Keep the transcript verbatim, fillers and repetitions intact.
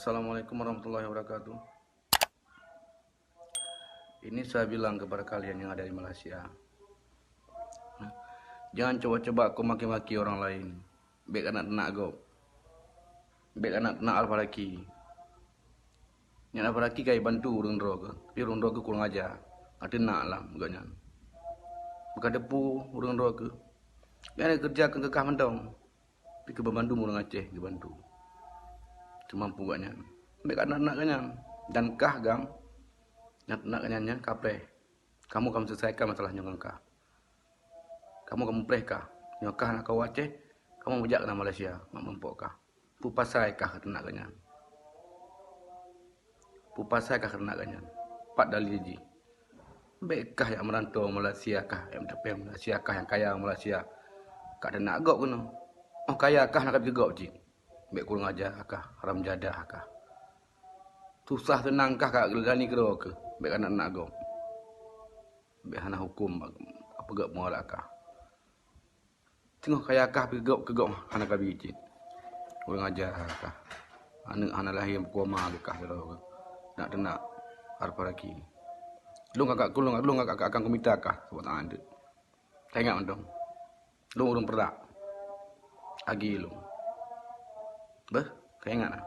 Assalamualaikum warahmatullahi wabarakatuh. Ini saya bilang kepada kalian yang ada di Malaysia, jangan coba-coba kau maki-maki orang lain. Bèk keuneuk teunak gob. Bèk keuneuk teunak Al-Falaki. Nyan Al-Falaki ka jibantu ureueng droe keuh, tapi ureueng droe keuh kurang aja, ka teunak lam gobnyan. Beuka teupeu ureueng droe keuh, nyan keureuja keu kah mantong. Tapi keu banmandum ureueng Aceh geubantu. Seumampu gobnyan. Bèk keuneuk teunak gobnyan. Dan kah GAM, nyang teunak gobnyan nyan ka preh. Kamoe ka meuseuleusaikan masalah nyoe ngon kah. Kamoe ka mupreh kah. Nyoe kah na kawoe Aceh, kamoe meujak keunan Malaysia, mak meurumpok kah. Peue pasai kah teunak gobnyan? Peue pasai kah teunak gobnyan? Pat dalil jih? Bèk kah jak meuranto Malaysia kah, jak meutapéng Malaysia kah, nyang kaya Malaysia. Ka teunak gob keunoe. Oh kaya kah na ka bri keu gob cit. Bèk kurang aja kah, haram jadah kah. Susah seunang kah ka lani keudroe keuh, bèk keuneuk teunak gob. Bèk hana huköm, peugöt muara kah. Teungoh kaya kah pih gob keu gob hana ka bri cit. Kurang aja kah. Aneuk hana lahé bukon ma keu kah sidroe keuh. Nak teunak Al-Falaki. Lôn kakak, lôn, lôn kakak akan kumita kah saboh tangan teuk. Ka ingat mantong. Lôn ureueng peurdak. Agi lôn. Beuh, ka ingat ah.